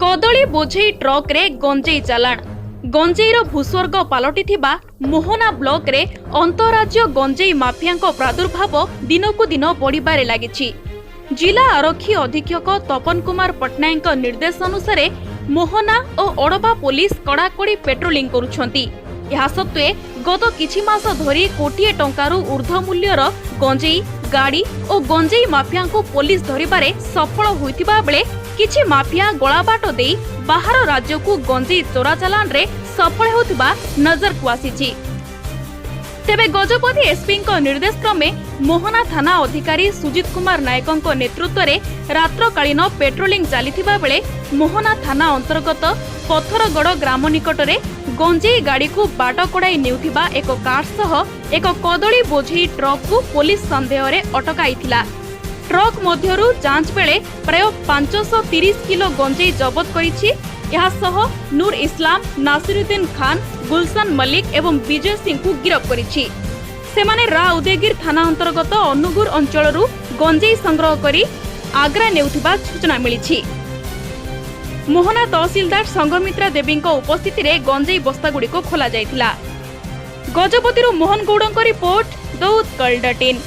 କଦଳୀ ବୋଝେଇ ଟ୍ରକରେ ଗଞ୍ଜେଇ ଚାଲାଣ। ଗଞ୍ଜେଇର ଭୂସ୍ୱର୍ଗ ପାଲଟିଥିବା ମୋହନା ବ୍ଲକରେ ଅନ୍ତଃରାଜ୍ୟ ଗଞ୍ଜେଇ ମାଫିଆଙ୍କ ପ୍ରାଦୁର୍ଭାବ ଦିନକୁ ଦିନ ବଢ଼ିବାରେ ଲାଗିଛି। ଜିଲ୍ଲା ଆରକ୍ଷୀ ଅଧୀକ୍ଷକ ତପନ କୁମାର ପଟ୍ଟନାୟକଙ୍କ ନିର୍ଦ୍ଦେଶ ଅନୁସାରେ ମୋହନା ଓ ଅଡ଼ବା ପୋଲିସ କଡ଼ାକଡ଼ି ପେଟ୍ରୋଲିଂ କରୁଛନ୍ତି। ଏହା ସତ୍ତ୍ୱେ ଗତ କିଛି ମାସ ଧରି କୋଟିଏ ଟଙ୍କାରୁ ଉର୍ଦ୍ଧ୍ୱ ମୂଲ୍ୟର ଗଞ୍ଜେଇ, ଗାଡ଼ି ଓ ଗଞ୍ଜେଇ ମାଫିଆଙ୍କୁ ପୋଲିସ ଧରିବାରେ ସଫଳ ହୋଇଥିବା ବେଳେ କିଛି ମାଫିଆ ଗଳାବାଟ ଦେଇ ବାହାର ରାଜ୍ୟକୁ ଗଞ୍ଜେଇ ଚୋରାଚାଲାଣରେ ସଫଳ ହେଉଥିବା ନଜରକୁ ଆସିଛି। ତେବେ ଗଜପତି ଏସ୍ପିଙ୍କ ନିର୍ଦ୍ଦେଶ କ୍ରମେ ମୋହନା ଥାନା ଅଧିକାରୀ ସୁଜିତ କୁମାର ନାୟକଙ୍କ ନେତୃତ୍ୱରେ ରାତ୍ରକାଳୀନ ପେଟ୍ରୋଲିଂ ଚାଲିଥିବା ବେଳେ ମୋହନା ଥାନା ଅନ୍ତର୍ଗତ ପଥରଗଡ଼ ଗ୍ରାମ ନିକଟରେ ଗଞ୍ଜେଇ ଗାଡ଼ିକୁ ବାଟ କଡ଼ାଇ ନେଉଥିବା ଏକ କାର୍ ସହ ଏକ କଦଳୀ ବୋଝେଇ ଟ୍ରକ୍କୁ ପୋଲିସ ସନ୍ଦେହରେ ଅଟକାଇଥିଲା। ଟ୍ରକ୍ ମଧ୍ୟରୁ ଯାଞ୍ଚ ବେଳେ ପ୍ରାୟ 530 କିଲୋ ଗଞ୍ଜେଇ ଜବତ କରିଛି। ଏହା ସହ ନୁର ଇସଲାମ, ନାସିରୁଦ୍ଦିନ ଖାନ, ଗୁଲସନ ମଲ୍ଲିକ ଏବଂ ବିଜୟ ସିଂଙ୍କୁ ଗିରଫ କରିଛି। ସେମାନେ ରା ଉଦୟଗିରି ଥାନା ଅନ୍ତର୍ଗତ ଅନୁଗୁର ଅଞ୍ଚଳରୁ ଗଞ୍ଜେଇ ସଂଗ୍ରହ କରି ଆଗ୍ରା ନେଉଥିବା ସୂଚନା ମିଳିଛି। ମୋହନା ତହସିଲଦାର ସଂଘମିତ୍ରା ଦେବୀଙ୍କ ଉପସ୍ଥିତିରେ ଗଞ୍ଜେଇ ବସ୍ତାଗୁଡ଼ିକୁ ଖୋଲାଯାଇଥିଲା। ଗଜପତିରୁ ମୋହନ ଗୌଡ଼ଙ୍କ report, the Utkal dot in.